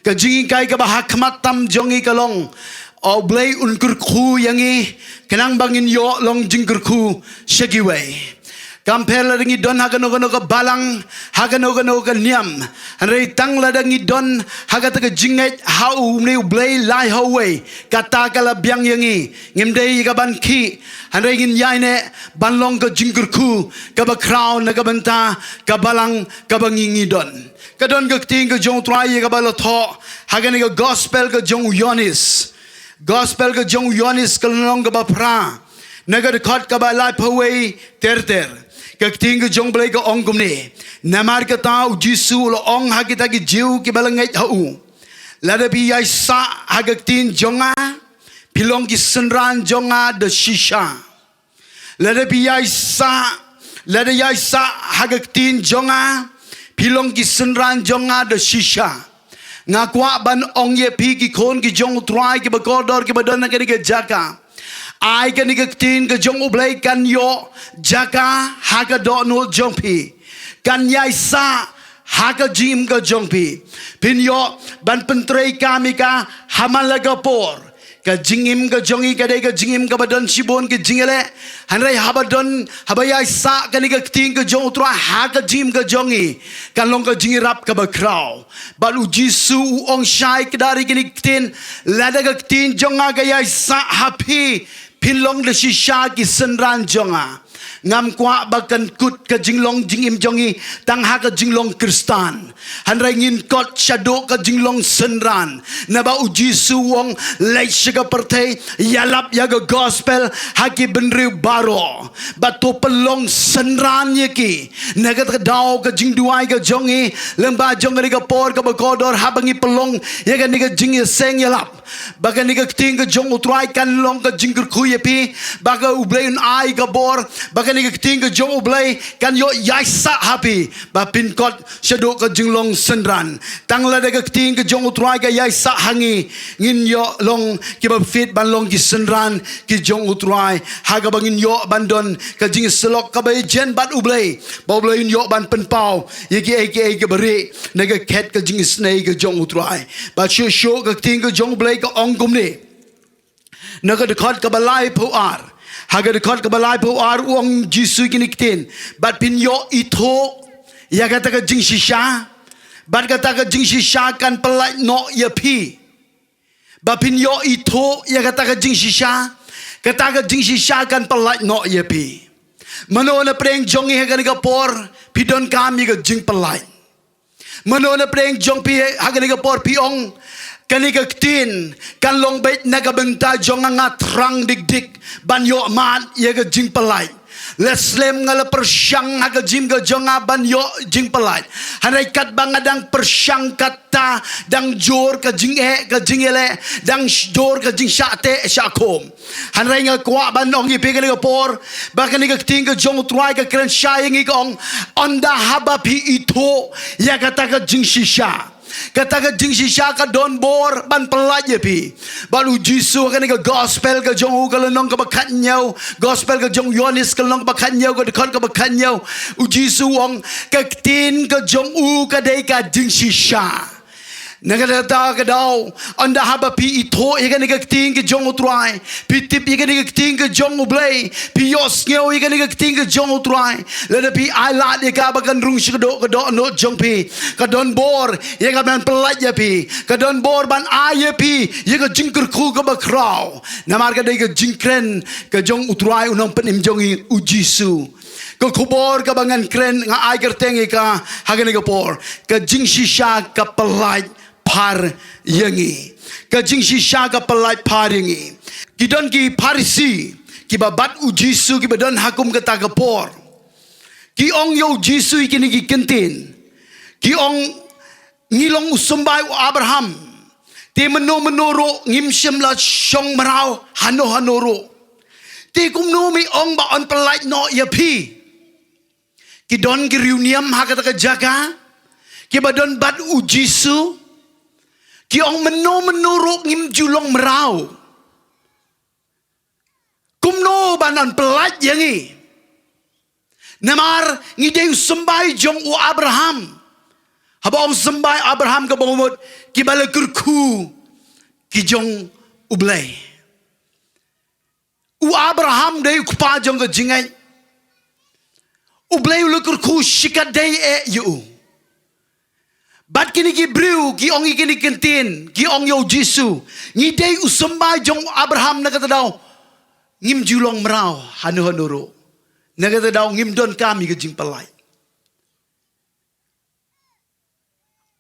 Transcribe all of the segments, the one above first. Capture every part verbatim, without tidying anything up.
Ka jinghikai kaba ha khmat tam jong ngi ka long, O Blei un kyrkhu ïa ngi, khnang ba ngin ïoh long jingkyrkhu sha kiwei. Kam pher lada ngi don ha kano kano ka balang, ha kano kano ka niam. Hynrei tang lada ngi don ha kata ka jingngeit ha une U Blei lai ha uwei, kata ka la biang ïa ngi. Ngim dei ïa ka ban khih, hynrei ngin ïaineh ban long ka jingkyrkhu kaba khraw na ka bynta ka balang kaba ngi ngi don. Ka don ka ktien ka jong U Trai ïa kaba la thoh ha kane ka gospel ka jong u Ïoannis. Gospel ka jong u Ïoannis ka lynnong kaba phra, na ka dkhot kaba laiphew wei ter ter. Ka ktien ka jong U Blei ka ong kumne: Namar kata U Jisu u la ong ha kita ki Jiw kiba la ngeit ha u: Lada phi ïaisah ha ka ktien jong nga, phi long ki synran jong nga da shisha. Lada phi ïaisah, lada ïaisah ha ka ktien jong nga, phi long ki synran jong nga da shisha. Nga kwah ban ong ïa phi, ki khun ki jong U Trai kiba kordor kiba don ha kane ka jaka, ai kane ka ktien ka jong U Blei kan ïoh jaka ha ka dohnud jong phi, kan ïaisah ha ka jingim ka jong phi. Phin ïoh ban pyntreikam ïa ka ha man la ka por. Ka jingim ka jong ngi ka dei ka jingim kaba don shibun ka jingïaleh. Hynrei haba don, haba ïaisah kane ka ktien ka jong U Trai ha ka jingim ka jong ngi, kan long ka jingïarap kaba khraw. Bad U Jisu u ong shai kdar ïa kane ka ktien: Lada ka ktien jong nga ka ïaisah ha phi, phin long da shisha ki synran jong nga. Ngam kwah ba kan kut ka jinglong jingim jong ngi tang ha ka jinglong Khristan, hynrei ngin kot shaduh ka jinglong synran. Naba U Jisu u ong: Leit sha ka pyrthei, ïalap ïa ka gospel ha ki bynriew baroh, bad to pynlong synran ïa ki. Na kata ka daw ka jingduwai ka jong ngi lyngba jong kane ka por kaba kordor, haba ngi pynlong ïa kane ka jingïaseng ïalap, ba kane ka ktien ka jong U Trai kan long ka jingkyrkhu ïa phi, ba ka U Blei un ai ka bor, ba kane ka ktien ka jong U Blei kan ïoh ïaisah ha phi, ba phin kot shaduh ka jinglong synran. Tang lada ka ktien ka jong U Trai ka ïaisah ha ngi, ngin ïoh long kiba fit ban long ki synran ki jong U Trai, ha kaba ngin ïoh ban don ka jingïasyllok kaba ïajen bad U Blei, ba U Blei un ïoh ban pynpaw ïa kiei kiei kiba rieh na ka khet ka jingisynei ka jong U Trai. Bad shuh shuh ka ktien ka jong U Blei ka ong kumne, na ka dkhot kaba laiphew ar. Ha ka dkhot kaba laiphew ar u ong Jisu kine ki ktien: Bad phin ïoh ithuh ïa kata ka jingshisha, bad kata ka jingshisha kan pyllait noh ïa phi. Ba phin ïoh ithuh ïa kata ka jingshisha, kata ka jingshisha kan pyllait noh ïa phi. Mano na pdeng jong ngi ha kane ka por phi donkam ïa ka jingpyllait? Mano na pdeng jong phi ha kane ka por phi ong: Kane ka ktien kan long beit na ka bynta jong nga, nga thrang dik dik ban ïoh mad ïa ka jingpyllait. La slem nga la pyrshang ha ka jingim ka jong nga ban ïoh jingpyllait, hynrei katba nga dang pyrshang kata, dang jur ka jingeh ka jingïaleh, dang sh-, jur ka jingshah teh shah khum. Hynrei nga kwah ban ong ïa phi kane ka por, ba kane ka ktien ka jong U Trai ka kren shai ïa ngi, ka ong: Ynda haba phi ithuh ïa kata ka jingshisha, kata ka jingshisha ka don bor ban pyllait ïa phi. Bad U Jisu ha kane ka gospel ka jong u ka lynnong kaba khathynñiew, gospel ka jong u Ïoannis ka lynnong kaba khathynñiew, ka dkhot kaba khathynñiew, U Jisu u ong: Ka ktien ka jong u ka dei ka jingshisha. Na kata ka daw, ynda haba phi ithuh ïa kane ka ktien ka jong U Trai, phi tip ïa kane ka ktien ka jong U Blei, phi ïohsngew ïa kane ka ktien ka jong U Trai, lada phi ailad ïa ka ba kan rung sha ka doh, ka dohnud jong phi, ka don bor ïa ka ban pyllait ïa phi, ka don bor ban ai ïa phi ïa ka jingkyrkhu kaba khraw. Namar ka dei ka jingkren ka jong U Trai, U Nongpynim jong ngi U Jisu. Ka khubor kaba ngan kren, nga ai kyrteng ïa ka ha kane ka por: Ka jingshisha ka pyllait phar ïa ngi. Ka jingshisha ka pyllait phar ïa ngi. Ki don ki Pharisi kiba bat U Jisu kiba don ha kum kata ka por. Ki ong ïa U Jisu ïa kine ki kyntien. Ki ong: Ngi long u symbai u Abraham. Te mynno mynno ruh ngim shym la shong mraw hano hano ruh. Te kumno me ong ba yn pyllait noh ïa phi? Ki don ki riewniam ha kata ka jaka kiba don bad U Jisu. Ki ong: Mynno mynno ruh ngim ju long mraw. Kumno ban pyllait ïa ngi? Namar ngi dei u symbai jong u Abraham. Haba ong symbai Abraham kaba mut, kiba la kyrkhu ki jong U Blei. U Abraham dei u kpa jong ka jingngeit. U Blei u la kyrkhu shikatdei eh ïa u. Bad kine ki briew ki ong ïa kine ki ktien, ki ong ïa u Jisu, ngi dei u symbai jong u Abraham, na kata ka daw ngim ju long mraw hano hano ruh. Na kata ka daw ngim donkam ïa ka jingpyllait.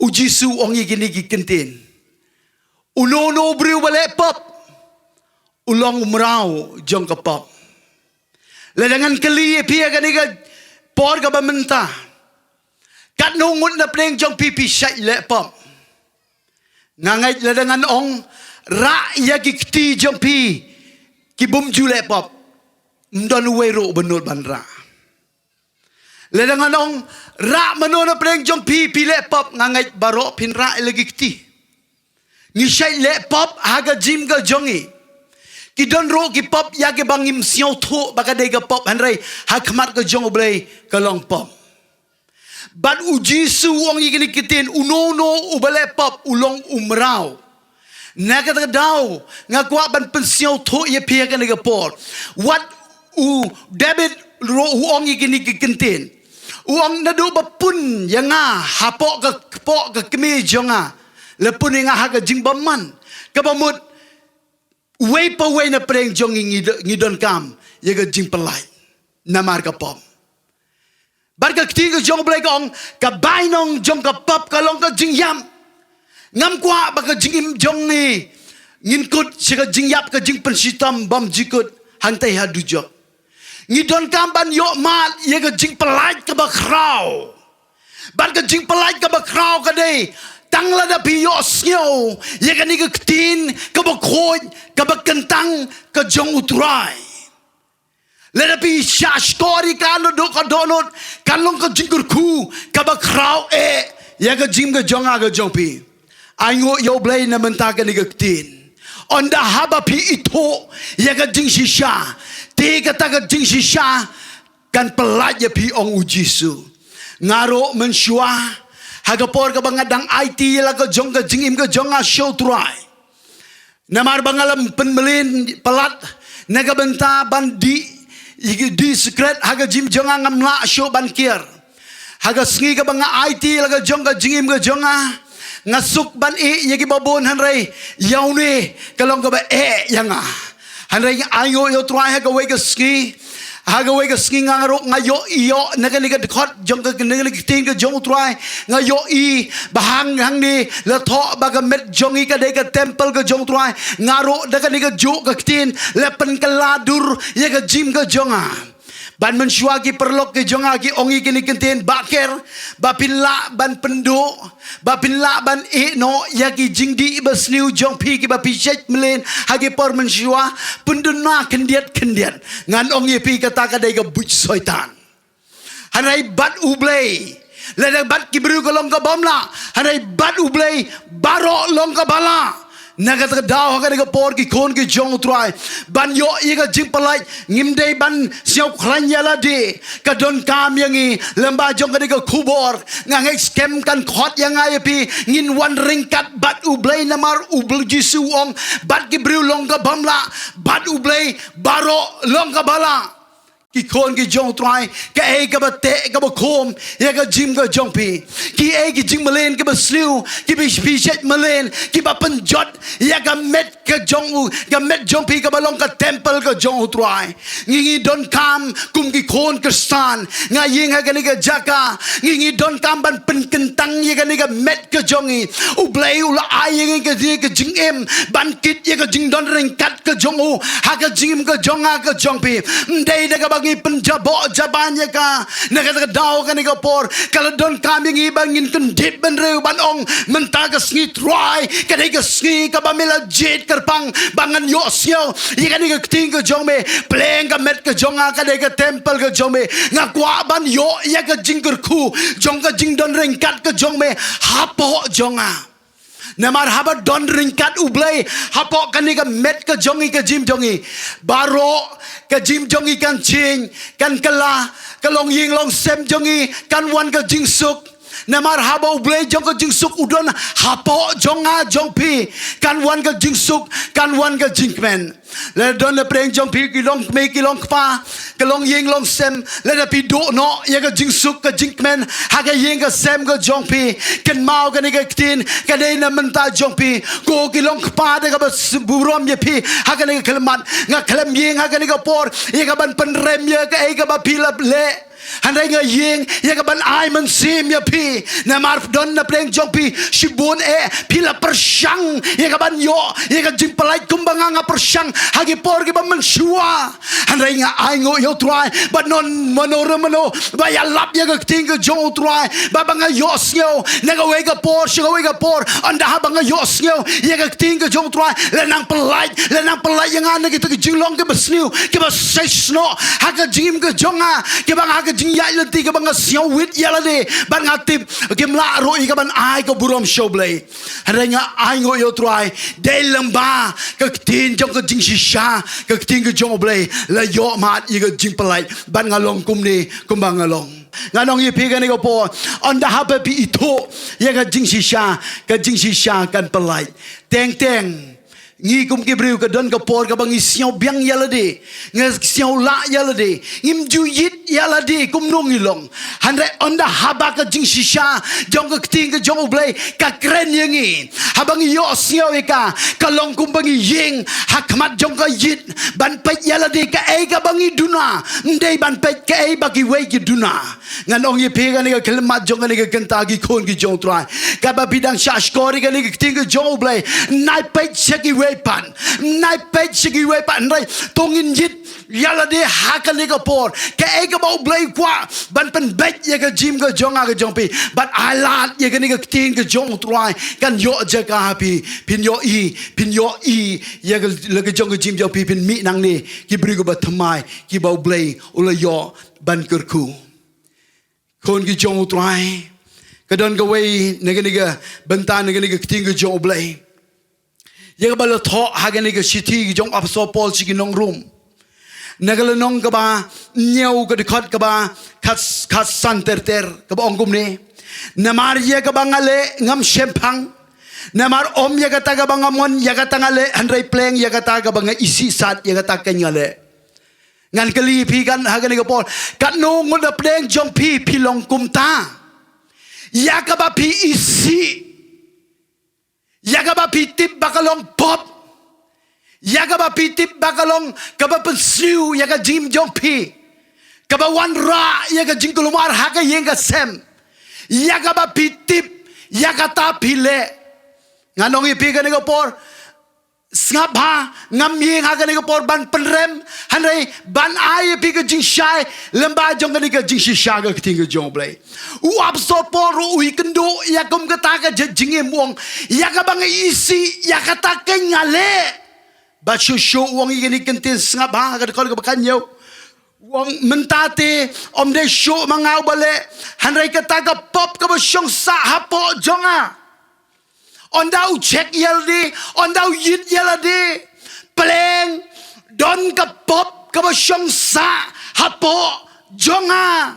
U Jisu u ong ïa kine ki ktien, uno uno u briew ba leh pop u long u mraw jong ka pop. Lada ngan kylli ïa phi ha kane ka por kaba mynta, katno ngut na pdeng jong phi phi shait leh pop? Nga ngeit lada ngan ong, rah ïa ki kti jong phi ki bym ju leh pop, ym don uwei ruh uba nud ban rah. Lada ngan ong, rah mano na pdeng jong phi phi leh pop, nga ngeit baroh phin rah ïa la ki kti. Ngi shait leh pop ha ka jingim ka jong ngi. Ki don ruh ki pop ïa kiba ngim sngewthuh ba ka dei ka pop, hynrei ha khmat ka jong U Blei ka long pop. Bad u Jisu u ong ïa kine ki ktien, uno uno uba leh pop u long u mraw. Na kata ka daw nga kwah ban pynsngewthuh ïa phi ha kane ka por. Wat u David ruh u ong ïa kine ki ktien. U ong, naduh ba pun ïa nga hapoh ka, hapoh ka kmie jong nga, la pun ïa nga ha ka jingbymman. Kaba mut, uwei pa uwei na pdeng jong ngi ngi do-, ngi donkam ïa ka jingpyllait. Namar ka pop. Bad ka ktien ka jong U Blei ka ong, ka bainong jong ka pop ka long ka jingïap. Ngam kwah ba ka jingim jong ngi ngin kut sha ka jingïap, ka jingpynshitom bymjukut hangtei ha dujok. Ngi donkam ban ïoh mad ïa ka jingpyllait kaba khraw. Bad ka jingpyllait kaba khraw ka dei tang lada phi ïohsngew ïa kane ka ktien kaba khuid, kaba kyntang ka jong U Trai. Lada phi shah shkor ïa ka naduh ka dohnud, kan long ka jingkyrkhu kaba khraw eh ïa ka jingim ka jong nga ka jong phi. Ai nguh ïa U Blei na mynta kane ka ktien. Ynda haba phi ithuh ïa ka jingshisha, te kata ka jingshisha kan pyllait ïa phi, ong u Jisu. Nga ruh mynshuwa ha ka por kaba nga dang aiti ïa la ka jong ka jingim ka jong nga sha U Trai. Namar ba nga la pynmlien palat na ka bynta ban dih, dih secret ha ka jingim jong nga, ngam lah shuh ban kiar. Ha ka sngi kaba nga aiti la ka jong ka jingim ka jong nga, nga suk ban ïeh ïa kiba bun, hynrei ïa une ka long kaba eh ïa nga. Hynrei ai nguh ïa U Trai, ha kawei ka sngi, ha kawei ka sngi nga ruh nga ïohi ïa na kane ka dkhot jong ka, na kane ka ktien ka jong U Trai, nga ïohi ba hang hangne la thoh ba ka met jong ngi ka dei ka temple ka jong U Trai. Nga ruh da kane kajuh ka ktien la pynkylla dur ïa ka jingim ka jong nga. Bad mynshuwa ki paralok ki jong nga ki ong ïa kine ki ktien, ba ker, ba phin lah ban pynduh, ba phin lah ban ïeh noh ïa ki jingdih basniew jong phi kiba phi shait mlien ha ki por mynshuwa, pynduna khyndiat khyndiat. Ngan ong ïa phi, kata ka dei ka buit Soitan. Hynrei bad U Blei, lada bad ki briew ka long kaba ym lah, hynrei bad U Blei baroh long kaba lah. Na kata ka daw ha kane ka por, ki khun ki jong U Trai, ban ïoh ïa ka jingpyllait, ngim dei ban sngew khlaiñ ïa lade. Ka donkam ïa ngi lem bad jong kane ka khubor. Nga ngeit skhem kan khot ïa nga ïa phi, ngin wan ryngkat bad U Blei, namar U Blei Jisu u ong, bad ki briew long kaba ym lah, bad U Blei baroh long kaba lah. Ki khun ki jong U Trai, kaei kaba teh kaba khum ïa ka jingim ka jong phi? Kiei ki jingmlien kiba sniew kiba phi shait mlien, kiba pynjot ïa ka met ka jong u, ka met jong phi kaba long ka temple ka jong U Trai? Ngi ngi donkam kum ki khun Khristan, nga ïeng ha kane ka jaka, ngi ngi donkam ban pynkyntang ïa kane ka met ka jong ngi. U Blei u la ai ïa ngi ka, ka jingim ban kit ïa ka jingdon ryngkat ka jong u ha ka jingim ka jong nga ka jong phi. Ym dei da kaba ngi pynjaboh jaban ïa ka. Na kata ka daw kane ka por, ka la donkam ïa ngi ba ngin kyndit bynriew ban ong, mynta ka sngi Trai, ka dei ka sngi kaba me la jied kyrpang ba ngan ïohsngew ïa kane ka ktien ka jong me. Pynlong ka met ka jong nga ka dei ka temple ka jong me. Nga kwah ban ïoh ïa ka jingkyrkhu jong ka jingdon ryngkat ka jong me hapoh jong nga. Namar haba don ryngkat U Blei hapoh kane ka met ka jong ngi, ka jingim jong ngi, baroh ka jingim jong ngi kan change, kan kylla, ka longïing longsem jong ngi kan wan ka jingsuk. Namar haba U Blei jong ka jingsuk u don hapoh jong nga jong phi, kan wan ka jingsuk, kan wan ka jingkmen. Lada don na pdeng jong phi ki long kmie ki long kpa, ka long ïing long sem, lada phi duh noh ïa ka jingsuk ka jingkmen ha ka ïing ka sem ka jong phi, kynmaw kane ka ktien ka dei na bynta jong phi. Ko ki long kpa, da kaba burom ïa phi ha kane ka khyllipmat. Nga khlem ïeng ha kane ka por ïa kaban pynrem ïa kaei kaba phi la leh. Hynrei nga ïeng ïa kaban ai mynsiem ïa phi. Namar don na pdeng jong phi shibun eh phi la pyrshang ïa kaban ïoh ïa ka jingpyllait kumba nga nga pyrshang ha ki por kiba mynshuwa. Hynrei nga ai nguh ïa U Trai, bad non mano re mano ba ïalap ïa ka ktien ka jong U Trai, ba ba nga ïohsngew na kawei ka por sha kawei ka por. Ynda haba nga ïohsngew ïa ka ktien ka jong U Trai, la nang pyllait, la nang pyllait ïa nga na kita ki jinglong kiba sniew, kiba shisha noh ha ka jingim ka jong nga, kiba nga ha ka jingïaid lynti kaba nga sngew wit ïa lade, bad nga tip kim lah ruh ïa kaban ai ka burom sha U Blei. Hynrei nga ai nguh ïa U Trai, dei lyngba ka ktien jong ka jingshisha, ka ktien ka jong U Blei, la ïoh mad ïa ka jingpyllait, bad nga long kumne kumba nga long. Ngan ong ïa phi kane ka por, ynda haba phi ithuh ïa ka jingshisha, ka jingshisha kan pyllait. Teng teng ngi kum ki briew ka don ka por kaba ngi sngew biang ïa lade, ngi sngew lah ïa lade, ngim ju ïit ïa lade kumno ngi long. Hynrei ynda haba ka jingshisha jong ka ktien ka jong U Blei ka kren ïa ngi, haba ngi ïohsngew ïa ka, ka long kumba ngi ïeng ha khmat jong ka ïit ban peit ïa lade, kaei kaba ngi duna, ym dei ban peit kaei ba kiwei ki duna. Ngan ong ïa phi kane ka khyllipmat jong kane ka kynta, ki khun ki jong U Trai, kaba phi dang shah shkor ïa kane ka ktien ka jong U Blei, nai peit sha kiwei pat, nai peit sha kiwei pat. Hynrei to ngin ïit ïa lade ha kane ka por, kaei kaba U Blei u kwah ban pynbeit ïa ka jingim ka jong nga ka jong phi, bad ai lad ïa kane ka ktien ka jong U Trai kan ïoh jaka ha phi. Phin ïohi, phin ïohi ïa ka, la ka jong ka jingim jong phi, phin mih nangne ki briew kiba thymmai, kiba U Blei u la ïoh ban kyrkhu. Khun ki jong U Trai, ka don kawei na kane ka bynta, na kane ka ktien ka jong U Blei, ïa kaba la thoh ha kane ka shithi ka jong u Apostol Paul sha ki nong Rom, na ka lynnong kaba hynñiew, ka dkhot kaba khat, khatsan ter ter, kaba ong kumne: Namar ïa kaba nga leh ngam shemphang, namar ym ïa kata kaba nga mon ïa kata nga leh, hynrei pleng ïa kata kaba nga isih sat, ïa kata keiñ nga leh. Ngan kylli phi kan ha kane ka por, katno ngut na pdeng jong phi phi long kumta? Ïa kaba phi isih, ïa kaba phi tip ba ka long pop, ïa kaba phi tip ba ka long kaba pynsniew ïa ka jingim jong phi, kaba wanrah ïa ka jingkulmar ha ka ïing ka sem, ïa kaba phi tip, ïa kata phi leh. Ngan ong ïa phi kane ka por, sngap bha, ngam ïeng ha kane ka por ban pynrem, hynrei ban ai ïa phi ka jingshai lyngba jong kane ka jingshisha ka ktien ka jong U Blei. U Apostol Paul ruh u ïakynduh ïa kum kata ka jait jingim, u ong, ïa kaba nga isih, ïa kata keiñ nga leh. Bad shuh shuh u ong ïa kane ka ktien, sngap bha, ka dkhot kaba khathynñiew, u ong, mynta te ym dei shuh ma nga uba leh, hynrei kata ka pop kaba shong sah hapoh jong nga. Ynda u check ïa lade, ynda u ïit ïa lade, pleng don ka pop kaba shong sah hapoh jong nga.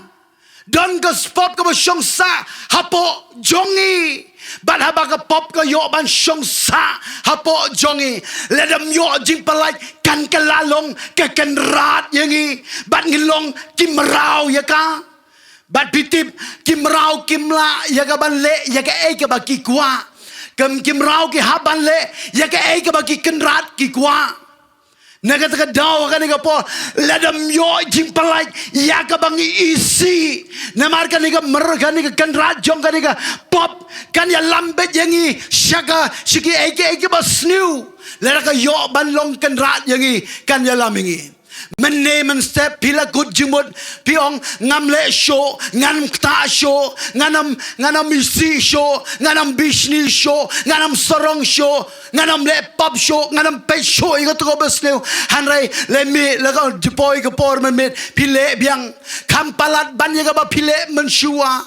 Don ka pop kaba shong sah hapoh jong ngi. Bad haba ka pop ka ïoh ban shong sah hapoh jong ngi, lada ym ïoh jingpyllait, kan kylla long ka kynrad ïa ngi, bad ngin long ki mraw ïa ka. Bad phi tip, ki mraw kim lah ïa ka ban leh ïa kaei kaba ki kwah. Kum ki mraw ki hap ban leh ïa kaei kaba ki kynrad ki kwah. Na kata ka daw ha kane ka por, lada ym ïoh jingpyllait ïa kaba ngi isih, namar kane ka mraw, kane ka kynrad jong kane ka pop kan ïalam beit ïa ngi sha ka, sha kiei kiei kiba sniew. Lada ka ïoh ban long kynrad ïa ngi, kan ïalam ïa ngi. Mynne mynstep phi la kut jingmut, phi ong, ngam leh shuh, ngan ym ktah shuh, ngan ym, ngan ym isih shuh, ngan ym bishni shuh, ngan ym sarong shuh, ngan ym leh pop shuh, ngan ym peit shuh ïa kato kaba sniew. Hynrei lei mih, la ka jingpoi ka por mynmiet phi leh biang. Kham palat ban ïa kaba phi leh mynshuwa.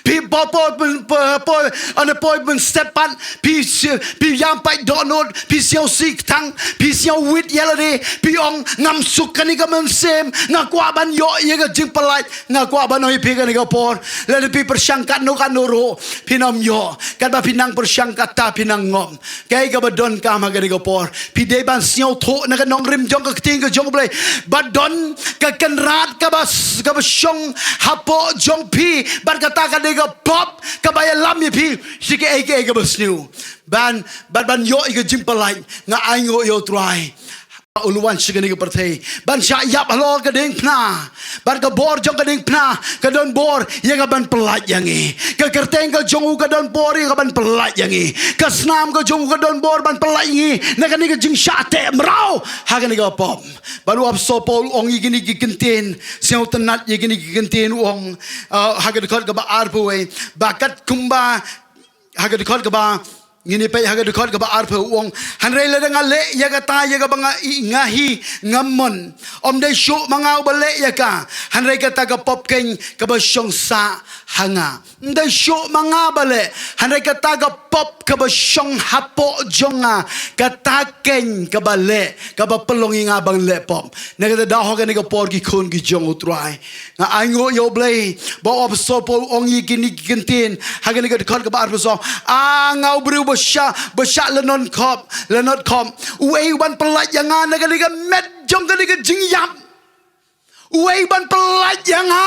Phi poi poi poi poi ane poi mynstep pat, phi si- phi ïam pat dohnud, phi sngew sih tang, phi sngew wit ïa lade, phi ong ngam suk kane ka mynsiem, nga kwah ban ïoh ïa ka jingpyllait, nga kwah ban ong ïa phi kane ka por. Lada phi pyrshang katno katno ruh phin ym ïoh, katba phi nang pyrshang kata phi nang ngop. Kaei kaba donkam ha kane ka por, phi dei ban sngewthuh na ka nongrim jong ka ktien ka jong U Blei ba don ka kynrad kaba s- kaba shong hapoh jong phi, bad kata ka dei ka pop kaba ïalam ïa phi sha kaei kaei kaba sniew. Ban bad ban ïoh ïa ka jingpyllait, nga ainguh ïa U Trai u la wan sha kane ka pyrthei ban shah ïap halor ka diengphna. Bad ka bor jong ka diengphna ka don bor ïa ka ban pyllait ïa ngi. Ka kyrteng ka jong u ka don bor ïa ka ban pyllait ïa ngi. Ka snam ka jong u ka don bor ban pyllait ïa ngi na kane ka jingshah teh mraw ha kane ka pop. Bad u apostol Paul u ong ïa kine ki kyntien, sngewtynnat ïa kine ki kyntien, u ong, ah, ha ka dkhot kaba arphew wei, ba katkumba ha ka dkhot kaba, ngin ïa peit ha ka dkhot kaba arphew, u ong, hynrei lada nga leh ïa kata ïa kaba nga i- nga hi ngam mon, ym dei shuh ma nga uba leh ïa ka, hynrei kata ka pop keiñ kaba shong sah ha nga. Ym dei shuh ma nga ba leh, hynrei kata ka pop kaba shong hapoh jong nga, kata keiñ kaba leh, kaba pynlong ïa nga ban leh pop. Na kata daw ha kane ka por ki khun ki jong U Trai, nga ainguh ïa U Blei ba u apostol Paul u ong ïa kine ki kyntien ha kane ka dkhot kaba arphew saw, a nga u briew ba shah ba shah lanot khop, lanot khop. Uei u ban pyllait ïa nga na kane ka met jong kane ka jingïap? Uei u ban pyllait ïa nga?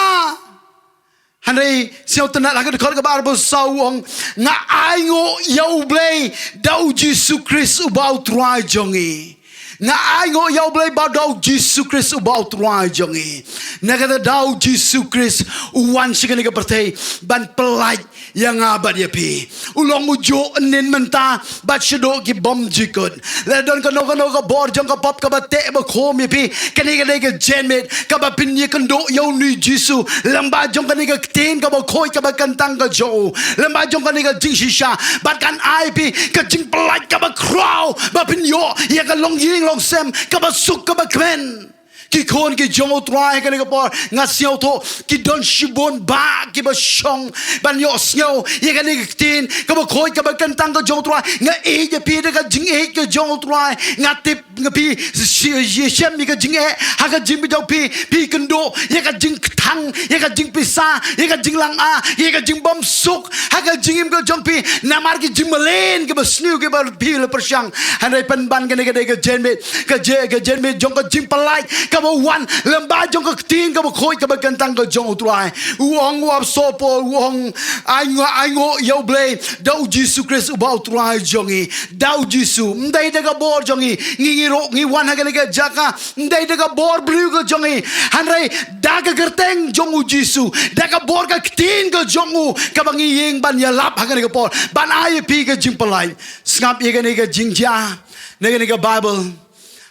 Hynrei sngewtynnat ha ka dkhot kaba arphew saw u ong, nga ainguh ïa U Blei da U Jisu Khrist uba U Trai jong ngi. Nga ainguh ïa U Blei ba da U Jisu Khrist uba U Trai jong ngi. Na kata da U Jisu Khrist u wan sha kane ka pyrthei ban pyllait ïa nga bad ïa phi. U long u juh ynnin mynta bad shaduh ki bymjukut. Lada don kano kano ka bor jong ka pop kaba teh ba khum ïa phi, kane ka dei ka janmiet kaba phin ïakynduh ïa une U Jisu lyngba jong kane ka ktien kaba khuid kaba kyntang ka jong u, lyngba jong kane ka jingshisha, bad kan ai phi ka jingpyllait kaba khraw ba phin ïoh ïa ka longïing longsem kaba suk kaba kmen. Ki khun ki jong U Trai, kane ka por nga sngewthuh ki don shibun bah kiba shong ban ïohsngew ïa kane ka ktien kaba khuid kaba kyntang ka jong U Trai. Nga ïeit ïa phi da ka jingïeit ka jong U Trai. Nga tip nga phi shi- shi- shem ïa ka jingeh ha ka jingim jong phi. Phi kynduh ïa ka jingkthang, ïa ka jingpisa, ïa ka jinglanga, ïa ka jingbymsuk ha ka jingim ka jong phi namar ki jingmlien kiba sniew kiba phi la pyrshang. Hynrei pynban kane ka dei ka janmiet, ka je- ka janmiet jong ka jingpyllait kaba wan lyngba jong ka ktien kaba khuid kaba kyntang ka jong U Trai. U ong u apostol Paul, u ong, ainguh, ainguh ïa U Blei da U Jisu Khrist uba U Trai jong ngi. Da U Jisu, ym dei da ka bor jong ngi. Ngi ngi ruh ngi wan ha kane ka jaka ym dei da ka bor briew ka jong ngi, hynrei da ka kyrteng jong U Jisu, da ka bor ka ktien ka jong u kaba ngi ïeng ban ïalap ha kane ka por ban ai ïa phi ka jingpyllait. Sngap ïa kane ka jingjia na kane ka Baibl.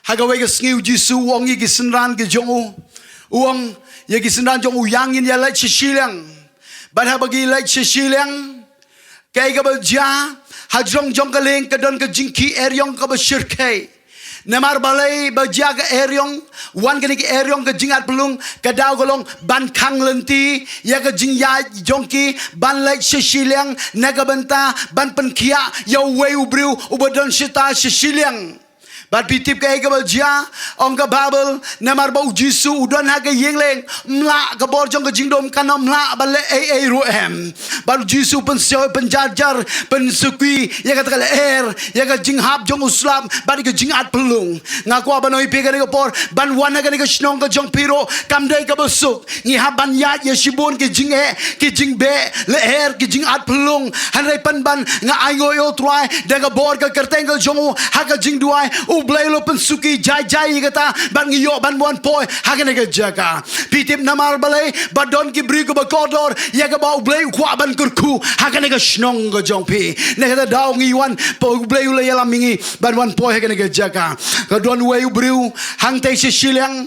Ha kawei ka sngi U Jisu u ong ïa ki synran ki jong u, u ong ïa ki synran jong u, ïa ngin ïa leit sha shiliang. Bad haba ki leit sha shiliang, kaei kaba jia? Hajrong jong ka lieng ka don ka jingkhih eriong kaba shyrkhei. Namar balei ba jia ka eriong? Wan kane ka eriong, ka jingatphyllung, ka daw ka long ban khang lynti ïa ka jingïaid jong ki ban leit sha shiliang na ka bynta ban pynkhiah ïa uwei u briew uba don shata sha shiliang. Bad phi tip kaei kaba jia? Ong ka Baibl, namar ba U Jisu u don ha ka ïing lieng, ym lah, ka bor jong ka jingdum kan ym lah ban leh ei ei ruh em. Bad U Jisu u pynshitom, pynjarjar, pynsuki ïa kata ka lyer, ïa ka jinghap jong u slap bad ïa ka jingatphyllung. Nga kwah ban ong ïa phi kane ka por, ban wan ha kane ka shnong ka jong phi ruh kam dei kaba suk. Ngi hap ban ïaid ïa shibun ki jingeh, ki jingbeh lyer, ki jingatphyllung. Hynrei pynban nga ainguh ïa U Trai da ka bor ka kyrteng ka jong u, ha ka jingduwai U Blei u la pynsuki jai jai ïa kata bad ngi ïoh ban wan poi ha kane ka jaka. Phi tip namar balei? Ba don ki briew kiba kordor ïa kaba U Blei u kwah ban kyrkhu ha kane ka shnong ka jong phi. Na kata daw ngi wan, ba U Blei u la ïalam ïa ngi ban wan poi ha kane ka jaka. Ka don uwei u briew hangtei sha shiliang,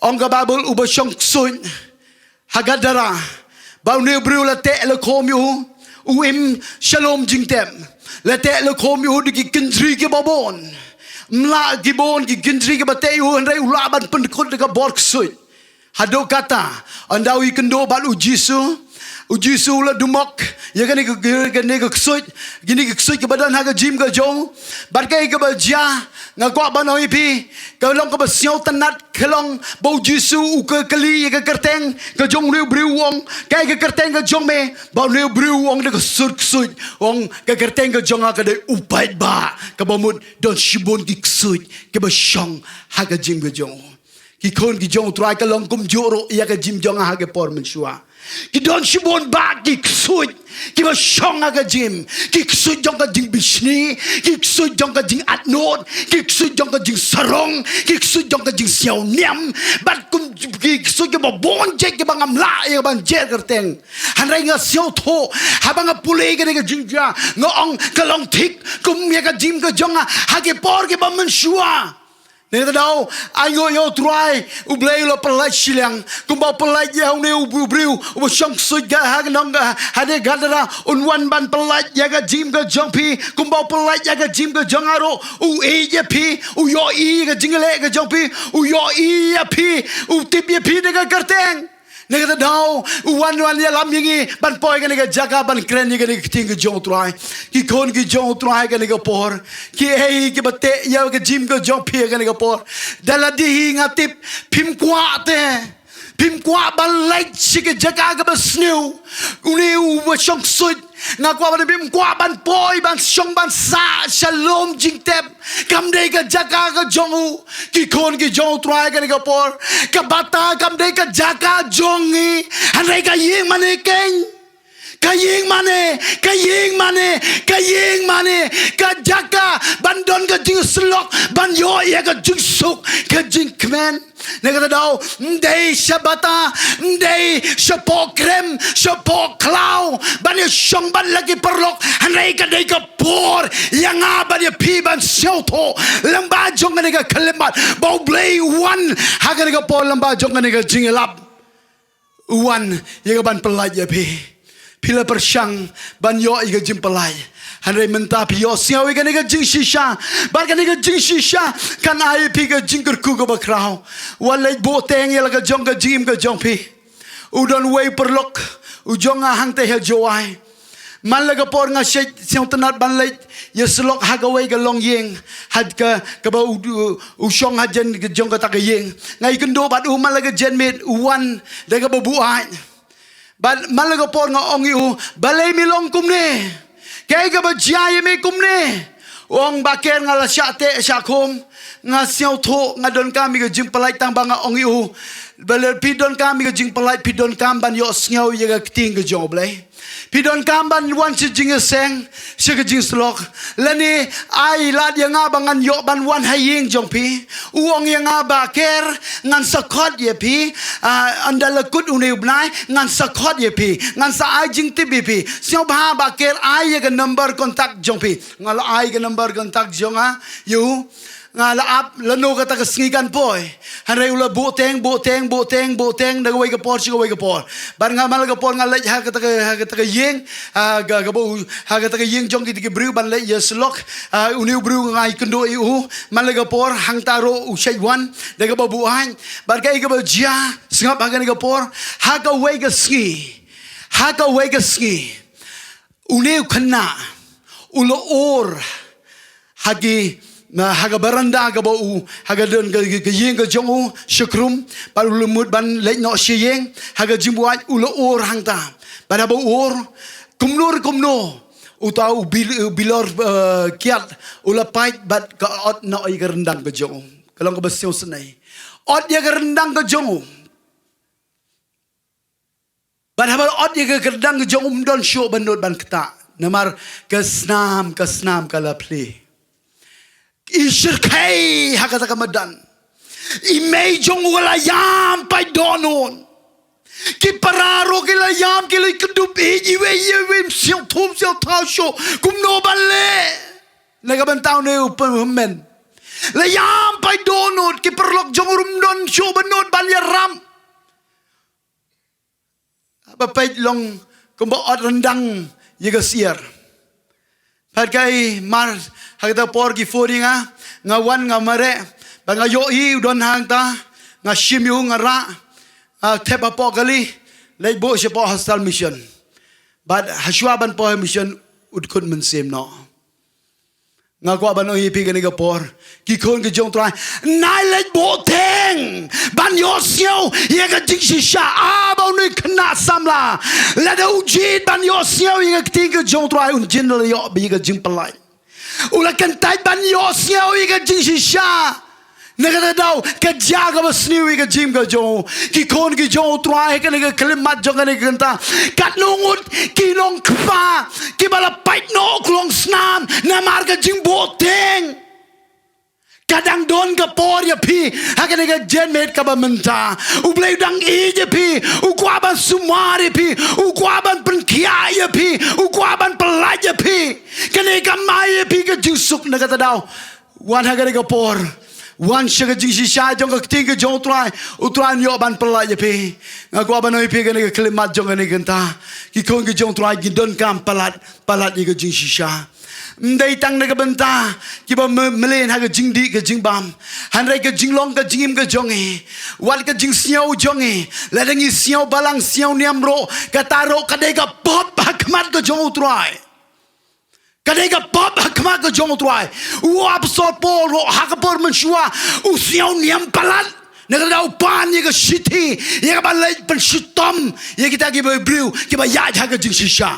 ong ka Baibl, uba shong ksuid ha Gadara. Ba une u briew la teh la khum ïa u, u im shalom jingtep. La teh la khum ïa u da ki kynjri kiba bun. Ym lah ki bun ki kynjri kiba teh ïa u, hynrei u lah ban pynkut da ka bor ksuid. Haduh katta, ynda u ïakynduh bad U Jisu, U Jisu u la dumok ïa kane ka, kane ka ksuid, kine ki ksuid kiba don ha ka jingim ka jong u. Bad kaei kaba jia, nga kwah ban ong ïa phi, ka long kaba sngewtynnat, ka long ba U Jisu u ka kylli ïa ka kyrteng ka jong une u briew, u ong, kaei ka kyrteng ka jong me? Bad une u briew u ong da ka sur ksuid, u ong, ka kyrteng ka jong nga ka dei u paidbah, kaba mut don shibun ki ksuid kiba shong ha ka jingim ka jong u. Ki khun ki jong U Trai, ka long kumjuh ruh ïa ka jingim jong nga ha ka por mynshuwa. Ki don shibun bah ki ksuid kiba shong ha ka jingim. Ki ksuid jong ka jingbishni, ki ksuid jong ka jingatnud, ki ksuid jong ka jingsarong, ki ksuid jong ka jingsngewniam. Bad kum ki ksuid kiba bun jait kiba ngam lah ïa ban jer kyrteng. Hynrei nga sngewthuh, haba nga pule ïa kane ka jingjia, nga ong ka long thik kum ïa ka jingim ka jong nga ha ki por kiba mynshuwa. Nangta daw, ai nguh ïa U Trai, U Blei u la pyllait shiliang, kumba u pyllait ïa une u briew, u briew uba shong ksuid ha ka nong ka, ha Gadara, un wan ban pyllait ïa ka jingim ka jong phi, kumba u pyllait ïa ka jingim ka jong nga ruh, u ïeit ïa phi, u ïohi ïa ka jingleh ka jong phi, u ïohi ïa phi, u tip ïa phi da ka kyrteng. Nangta daw, u wan, wan ïalam ïa ngi ban poi kane ka jaka ban kren ïa kane ka ktien ka jong U Trai. Ki khun ki jong U Trai, kane ka por, kiei kiba teh ïa ka jingim ka jong phi kane ka por? Da lade hi nga tip phim kwah te, phim kwah ban leit sha ka jaka kaba sniew. Une uba shong ksuid, nga kwah ban, phim kwah ban poi, ban shong, ban sah sha lum jingtep. Kam dei ka jaka ka jong u. Ki khun ki jong U Trai, kane ka por, ka bata kam dei ka jaka jong ngi. Hynrei ka ïing mane keiñ. Ka ïing mane, ka ïing mane, ka ïing mane, ka jaka ban don ka jingsyllok, ban ïoh ïa ka jingsuk, ka jingkmen. Nangta daw, ym dei sha bata, ym dei shapoh krem, shapoh khlaw, ban ïa shong bad la ki paralok, hynrei ka dei ka por ïa nga bad ïa phi ban sngewthuh lyngba jong kane ka khyllipmat ba U Blei u wan ha kane ka por lyngba jong kane ka jingïalap. U wan ïa ka ban pyllait ïa phi. Phi la pyrshang ban ïoh ïa ka jingpyllait. Hynrei mynta phi ïohsngew ïa kane ka jingshisha. Bad kane ka jingshisha kan ai ïa phi ka jingkyrkhu kaba khraw. Wat leit buhteng ïa la ka jong ka jingim ka jong phi. U don uwei u paralok u jong nga hangta ha Jowai. Man la ka por nga shait sngewtynnat ban leit ïasyllok ha kawei ka longïing, ha ka, kaba u, u, u shong hajan ka jong kata ka ïing. Nga ïakynduh bad u man la ka janmiet, u wan da kaba buaid. Bad man la ka por nga ong ïa u, balei me long kumne? Kaei kaba jia ïa me kumne? U ong, Bah Ker, nga la shah teh shah khum, nga sngewthuh nga donkam ïa ka jingpyllait, tang ba nga ong ïa u, balei phi donkam ïa ka jingpyllait? Phi donkam ban ïohsngew ïa ka ktien ka jong U Blei. Phi donkam ban wan sha jingïaseng, sha ka jingsyllok. Lane ai lad ïa nga ba ngan ïoh ban wan ha ïing jong phi. U ong ïa nga, Bah Ker, ngan sa khot ïa phi, ah, ynda la kut une u bnai, ngan sa khot ïa phi, ngan sa ai jingtip ïa phi. Sngewbha Bah Ker, ai ïa ka number contact jong phi. Nga la ai ka number contact jong nga ïa u. Nga la ap lano kata ka sngi kan poi. Hynrei u la buhteng, buhteng, buhteng, buhteng, da kawei ka por sha kawei ka por. Bad nga man la ka por nga leit ha kata ka, ha kata ka ïing, ha ka, kaba u, ha kata ka ïing jong kita ki briew ban leit ïasyllok. Ah, une u briew nga ïakynduh ïa u, man la ka por hangta ruh u shait wan da kaba buaid. Bad kaei kaba jia, sngap ha kane ka por, ha kawei ka sngi, ha kawei ka sngi, une u khynnah u la ur ha ki, na, ha ka baranda kaba u, ha ka don ka, ka, ka ïing ka jong u shakrum, bad u la mut ban leit noh sha ïing, ha ka jingbuaid u la ur hangta. Bad haba u ur, kumno re kumno, uta u bil-, u bilor, eh, kiad u la pait bad ka ot noh ïa ka ryndang ka jong u. Ka long kaba sngewsynei. Ot ïa ka ryndang ka jong u. Bad haba ot ïa ka ryndang ka jong u, ym don shuh ba nud ban ktah. Namar ka snam, ka snam ka la plie. I shyrkhei ha kata ka madan. I mei jong u ka la ïam paid dohnud. Ki para ruh ki la ïam, ki la kyndup ïeit iwei iwei, ym sngewthuh ym sngewthaw shuh kumno ban leh na ka bynta une u pynhynmen. La ïam paid dohnud, ki paralok jong u ruh ym don shuh ba nud ban ïarap. Ba peit long kumba ot ryndang ïa ka syiar. Peit kaei mar ha kata por ki phone ïa nga, nga wan nga mareh, ba nga ïohi u don hangta, nga shim ïa u nga rah, nga thep hapoh kali, leit buh shapoh Hostel Mission. Bad hashwa ban poi ha mission u dkhot mynsiem noh. Nga kwah ban ong ïa phi kane ka por, ki khun ki jong u Trai, nai leit buh theng ban ïohsngew ïa ka jingshisha. Haba une u khynnah samla, lada u jied ban ïohsngew ïa ka ktien ka jong u Trai, un jin la ïoh bad ïa ka jingpyllait. U la kyntait ban ïohsngew ïa ka jingshisha. Na kata ka daw ka jia kaba sniew ïa ka jingim ka jong u. Ki khun ki jong u Trai, ha kane ka khyllipmat jong kane ka bynta, katno ngut ki nongkpa kiba la pait noh u klong snam namar ka jingbuh theng. Ka dang don ka por ïa phi ha kane ka janmiet kaba mynta. U Blei u dang ïeit ïa phi, u kwah ban sumar ïa phi, u kwah ban pynkhiah ïa phi, u kwah ban pyllait ïa phi. Kane kam ai ïa phi ka jingsuk. Na kata ka daw, wan ha kane ka por, wan sha ka jingshisha jong ka ktien ka jong u Trai, u Trai un ïoh ban pyllait ïa phi. Nga kwah ban ong ïa phi ha kane ka khyllipmat jong kane ka bynta, ki khun ki jong u Trai ki donkam palat, palat ïa ka jingshisha. Ym dei tang na ka bynta kiba me-, mlien ha ka jingdih ka jingbam, hynrei ka jinglong ka jingim ka jong ngi, wat ka jingsngew jong ngi, lada ngi sngew balang sngew niam ruh, kata ruh ka dei ka pop ha khmat ka jong u Trai. Ka dei ka pop ha khmat ka jong u Trai. U Apostol Paul ruh ha ka por mynshuwa u sngew niam palat. Na kata ka daw u pan ïa ka shithi ïa kaba leit pynshitom ïa kita kiba briew kiba ïaid ha ka jingshisha.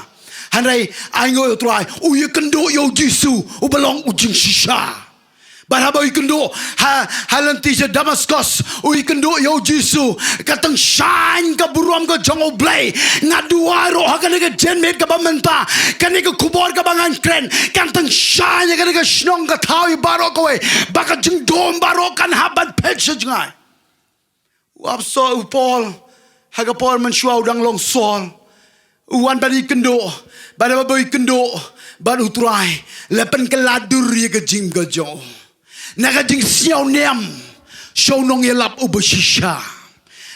Hynrei ainguh ïa u Trai, u ïakynduh ïa u Jisu uba long u jingshisha. Bad haba u ïakynduh ha, ha lynti sha Damaskos, u ïakynduh ïa u Jisu, ka tyngshaiñ ka burom ka jong u Blei. Nga duwai ruh ha kane ka janmiet kaba mynta, kane ka khubor kaba ngan kren kan tyngshaiñ ïa kane ka shnong ka thaw ïa baroh kawei, ba ka jingdum baroh kan hap ban phet sha jngai. U Apostol u Paul ha ka por mynshuwa u dang long Saul, u wan ban ïakynduh, bad haba u ïakynduh bad u Trai, la pynkylla dur ïa ka jingim ka jong u na ka jingsngew niam sha u nongïalap uba shisha.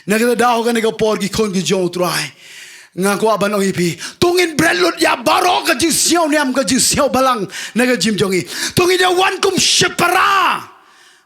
Na kata ka daw ha kane ka por ki khun ki jong u Trai, nga kwah ban ong ïa phi, to ngin bret lut ïa baroh ka jingsngew niam ka jingsngew balang na ka jingim jong ngi. To ngin ïa wan kum shipara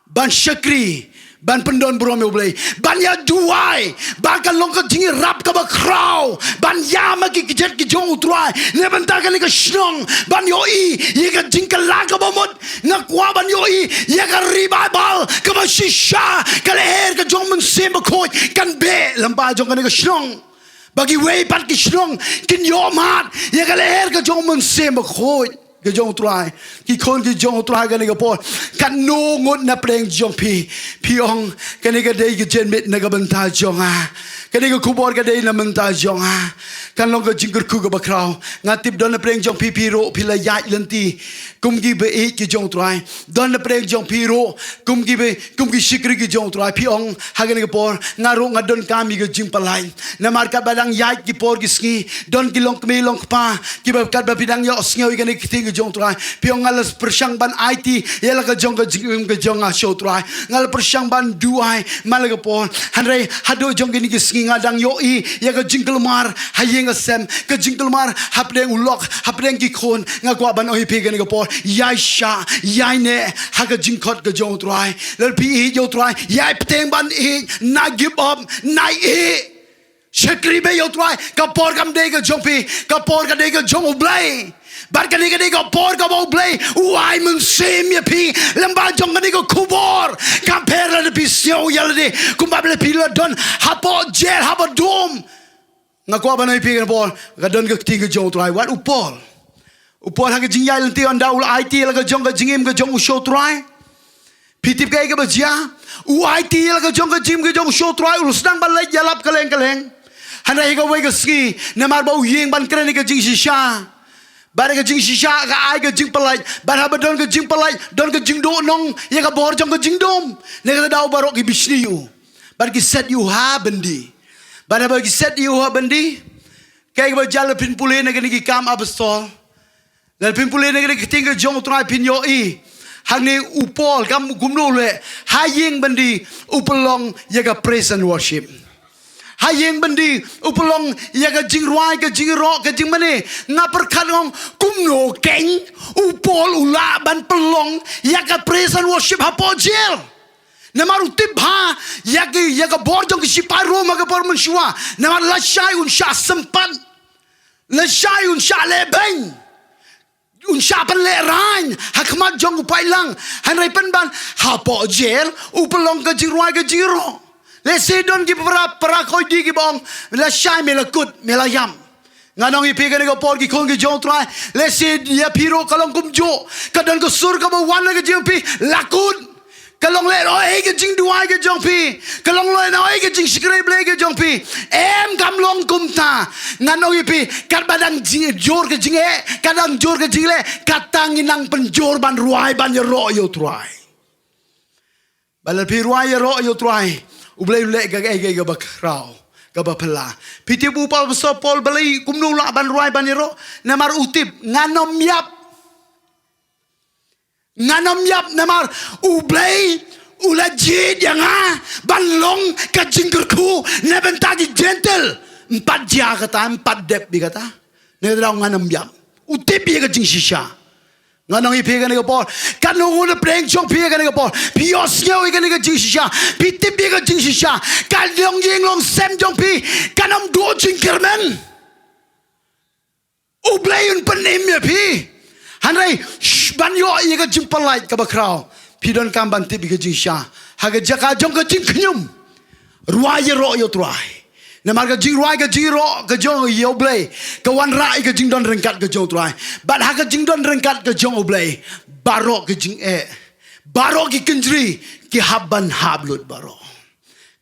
ban shakri, ban pyndonburom ïa u Blei, ban ïa duwai, ba kan long ka jingïarap kaba khraw ban ïam ha ki kjat ki jong u Trai na bynta kane ka shnong, ban ïohi ïa ka jingkylla kaba mut. Nga kwah ban ïohi ïa ka revival kaba shisha, ka lyer ka jong u Mynsiem Bakhuid kan beh lyngba jong kane ka shnong, ba kiwei pat ki shnong kin ïohmad ïa ka lyer ka jong u Mynsiem Bakhuid ka jong u Trai. Ki khun ki jong u Trai ha kane ka por, katno ngut na pdeng jong phi, phi ong, kane ka dei ka janmiet na ka bynta jong nga, kane ka khubor ka dei na bynta jong nga. Kan long ka jingkyrkhu kaba khraw. Nga tip don na pdeng jong phi, phi ruh phi la ïaid lynti kum kiba ïeit ki jong u Trai. Don na pdeng jong phi ruh kum kiba, kum ki shakri ki jong u Trai, phi ong ha kane ka por, nga ruh nga donkam ïa ka jingpyllait. Namar katba dang ïaid ki por ki sngi, don ki longkmie longkpa kiba katba phi dang ïohsngew ïa kane ka ktien ka jong u Trai, phi ong, nga la pyrshang ban aiti ïa la ka jong ka jingim ka jong nga sha u Trai, nga la pyrshang ban duwai man la ka por, hynrei haduh jong kine ki sngi nga dang ïohi ïa ka jingkulmar ha ïing ha sem, ka jingkulmar hapdeng u lok, hapdeng ki khun. Nga kwah ban ong ïa phi kane ka por, ïai shah, ïai neh ha ka jingkhot ka jong u Trai. Lada phi ïeit ïa u Trai, ïai bteng ban ïeit, na give up, na ïeit. Shakri bha ïa u Trai, ka por kam dei ka jong phi, ka por ka dei ka jong u Blei. Bad kane ka dei ka por kaba u Blei u ai mynsiem ïa phi lyngba jong kane ka khubor. Kam pher lada phi sngew ïa lade kumba lada phi la don hapoh jel, haba dum. Nga kwah ban ong ïa phi kane ka por, ka don ka ktien ka jong u Trai, wat u Paul. U Paul ha ka jingïaid lynti ynda u la aiti ïa la ka jong ka jingim ka jong u sha u Trai. Phi tip kaei kaba jia? U aiti ïa la ka jong ka jingim ka jong u sha u Trai, u la sdang ban leit ïalap kylleng kylleng. Hynrei ha kawei ka sngi, namar ba u ïeng ban kren ïa ka jingshisha, bad ka jingshisha ka ai ka jingpyllait, bad haba don ka jingpyllait don ka jingduhnong ïa ka bor jong ka jingdum. Na kata ka daw baroh ki bishni ïa u bad ki set ïa u ha byndi. Bad haba ki set ïa u ha byndi, kaei kaba jia lada phin pule na kine ki Kam Apostol, lada phin pule na kine ki ktien ka jong u Trai, phin ïohi hangne u Paul kam kumno u leh, ha ïing byndi u pynlong ïa ka praise and worship. Ha ïing byndi u pynlong ïa ka jingrwai, ka jingïaroh, ka jingmane. Nga pyrkhat nga ong, kumno keiñ u Paul u lah ban pynlong ïa ka praise and worship hapoh jel? Namar u tip bha ïa ki, ïa ka bor jong ki shipai Rom ha ka por mynshuwa. Namar lashai un shah sympat. Lashai un shah leh beiñ. Un shah pynlehrain ha khmat jong u paidlang. Hynrei pynban hapoh jel u pynlong ka jingrwai ka jingïaroh. Lehse don ki para, para khuid kiba ong, lashai me la kut, me la ïam. Ngan ong ïa phi kane ka por ki khun ki jong u Trai. Lehse ïa phi ruh ka long kumjuh. Ka don ka sur kaba wan na ka jingphi, la kut. Ka long lehnohei ka jingduwai ka jong phi. Ka long lehnohei ka jingshakri Blei ka jong phi. Em kam long kumta. Ngan ong ïa phi, katba dang jur ka jingeh, ka dang jur ka jingleh, kata ngi nang pynjur ban rwai ban ïaroh ïa u Trai. Ba lada phi rwai ïaroh ïa u Trai, u Blei u leh kaei kaei kaba khraw, kaba phylla. Phi tip u Apostol Paul balei kumno u lah ban rwai ban ïaroh? Namar u tip, ngan ym ïap. Ngan ym ïap namar u Blei u la jied ïa nga ban long ka jingkyrkhu na bynta ki Jentil. Ym pat jia kata, ym pat dep beit kata. Na kata daw ngan ym ïap. U tip ïa ka jingshisha. Ngan ong ïa phi kane ka por. Katno ngut na pdeng jong phi kane ka por. Phi ïohsngew ïa kane ka jingshisha. Phi tip ïa ka jingshisha. Ka long ïing long sem jong phi. Kan ym duh jingkyrmen. U Blei un pynim ïa phi. Hynrei, shh, ban ïoh ïa ka jingpyllait kaba khraw, phi donkam ban tip ïa ka jingshisha. Ha ka jaka jong ka jingkhñium, rwai ïaroh ïa u Trai. Namar ka jingrwai ka jingïaroh ka jong ïa u Blei, ka wanrah ïa ka jingdon ryngkat ka jong u Trai. Bad ha ka jingdon ryngkat ka jong u Blei, baroh ka jingeh, baroh ki kynjri ki hap ban hap lut baroh.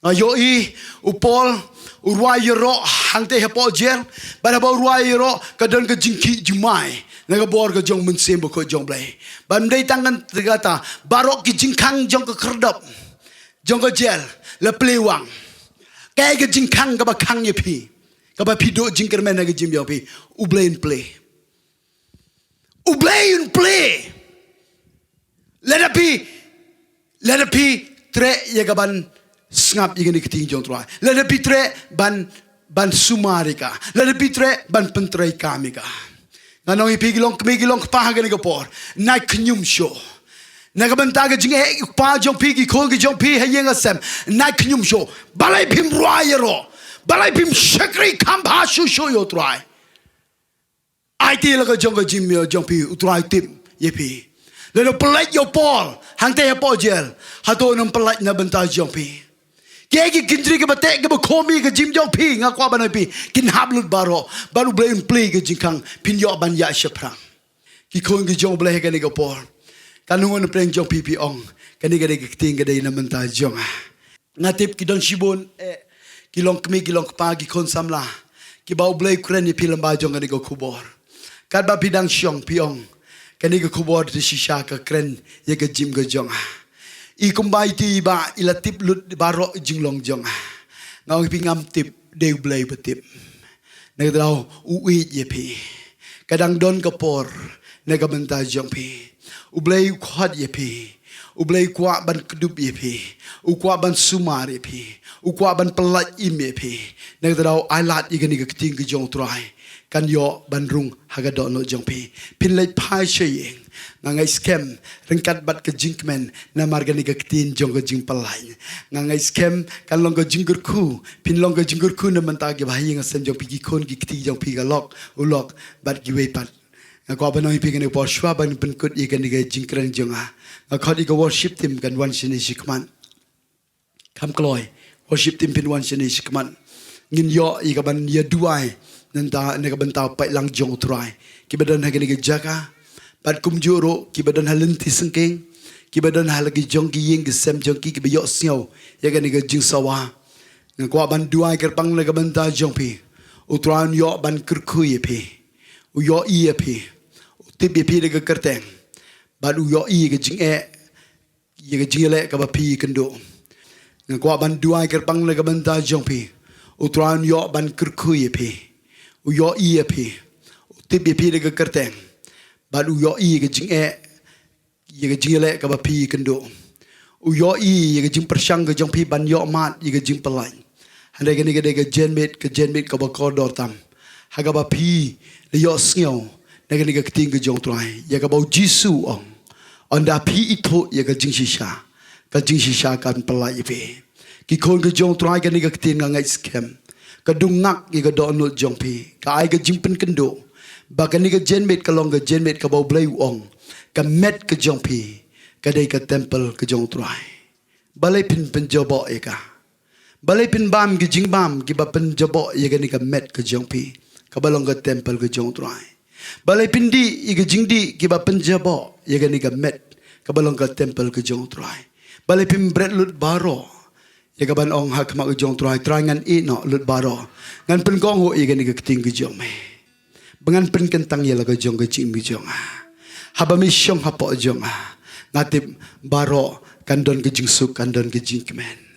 Nga ïohi u Paul u rwai ïaroh hangtei hapoh jel. Bad haba u rwai ïaroh ka don ka jingkhih jingmai na ka bor ka jong u Mynsiem Bakhuid jong u Blei. Bad ym dei tang kata, baroh ki jingkhang jong ka khyrdop jong ka jel la plie wang. Kaei ka jingkhang kaba khang ïa phi, kaba phi duh jingkyrmen ha ka jingim jong phi? U Blei un plie. U Blei un plie. Lada phi, lada phi treh ïa ka ban sngap ïa kane ka ktien jong u Trai. Lada phi treh ban, ban sumar ïa ka. Lada phi treh ban pyntreikam ïa ka. Ngan ong ïa phi ki long kmie ki long kpa ha kane ka por, nai khñium shuh. Na ka bynta ka jingeh u kpa jong phi, ki khun ki jong phi ha ïing ha sem, nai khñium shuh. Balei phim rwai ïaroh? Balei phim shakri kham bha shuh shuh ïa u Trai? Aiti la ka jong ka jingmut jong phi, u Trai u tip ïa phi. Lada u pyllait ïa u Paul hangtei hapoh jel, hato un ym pyllait na bynta jong phi? Kiei ki kynjri kiba teh kiba khum ïa ka jingim jong phi, nga kwah ban ong ïa phi, kin hap lut baroh. Bad u Blei un plie ka jingkhang, phin ïoh ban ïaid shaphrang. Ki khun ki jong u Blei ha kane ka por, katno ngut na pdeng jong phi phi ong, kane ka dei ka ktien ka dei na bynta jong nga. Nga tip ki don shibun, eh, ki long kmie ki long kpa, ki khun samla, kiba u Blei u kren ïa phi lyngba jong kane ka khubor. Katba phi dang shong phi ong, kane ka khubor te shisha ka kren ïa ka jingim ka jong nga. I kumba iti i Bah i la tip lut baroh jinglong jong nga. Nga ong ïa phi, ngam tip, dei u Blei ba tip. Na kata daw u ïeit ïa phi. Ka dang don ka por na ka bynta jong phi. U Blei u khot ïa phi. U Blei u kwah ban kdup ïa phi. U kwah ban sumar ïa phi. U kwah ban pyllait im ïa phi. Na kata daw ai lad ïa kane ka ktien ka jong u Trai, kan ïoh ban rung ha ka dohnud jong phi. Phin leit phai sha ïing. Nga ngeit skhem, ryngkat bad ka jingkmen namar kane ka ktien jong ka jingpyllait. Nga ngeit skhem kan long ka jingkyrkhu, phin long ka jingkyrkhu na bynta kiba ha ïing ha sem jong phi, ki khun ki kti jong phi, ka lok u lok bad kiwei pat. Nga kwah ban ong ïa phi kane ka por, shuwa ban pynkut ïa kane ka jingkren jong nga, nga khot ïa ka worship team kan wan shane shakhmat. Kham kloi, worship team phin wan shane shakhmat. Ngin ïoh ïa ka ban ïa duwai na ka bynta u paidlang jong u Trai, kiba don ha kane ka jaka, bad kumjuh ruh kiba don ha lynti syngkien, kiba don ha la ki jong ki ïing ki sem jong ki, kiba ïohsngew ïa kane ka jingsawa. Nga kwah ban duwai kyrpang na ka bynta jong phi. U Trai un ïoh ban kyrkhu ïa phi. U ïohi ïa phi. U tip ïa phi da ka kyrteng. Bad u ïohi ïa ka jingeh, ïa ka jingïaleh kaba phi kynduh. Nga kwah ban duwai kyrpang na ka bynta jong phi. U Trai un ïoh ban kyrkhu ïa phi. U ïohi ïa phi. U tip ïa phi da ka kyrteng. Bad u ïohi ïa ka jingeh, ïa ka jingïaleh kaba phi kynduh. U ïohi ïa ka jingpyrshang ka jong phi ban ïoh mad ïa ka jingpyllait. Hynrei kane ka dei ka janmiet, ka janmiet kaba kordor tam, ha kaba phi la ïohsngew na kane ka ktien ka jong u Trai, ïa kaba u Jisu u ong, ynda phi ithuh ïa ka jingshisha, ka jingshisha kan pyllait ïa phi. Ki khun ki jong u Trai, kane ka ktien nga ngeit skhem ka ka dung ngak ïa ka dohnud jong phi, ka ai ka jingpynkynduh ba kane ka janmiet ka long ka janmiet kaba U Blei u ong, ka met ka jong phi ka dei ka templ ka jong U Trai. Balei phin pynjaboh ïa ka? Balei phin bam ki jingbam kiba pynjaboh ïa kane ka met ka jong phi, kaba long ka templ ka jong U Trai? Balei phin dih ïa ki jingdih kiba pynjaboh ïa kane ka met, kaba long ka templ ka jong U Trai? Balei phin bret lut baroh ïa kaban ong ha khmat ka jong U Trai, Trai, ngan ïeh noh lut baroh, ngan pynkong ho ïa kane ka ktien ka jong me, ba ngan pynkyntang ïa la ka jong ka jingim ka jong nga. Haba me shong hapoh jong nga, nga tip baroh kan don ka jingsuk, kan don ka jingkmen.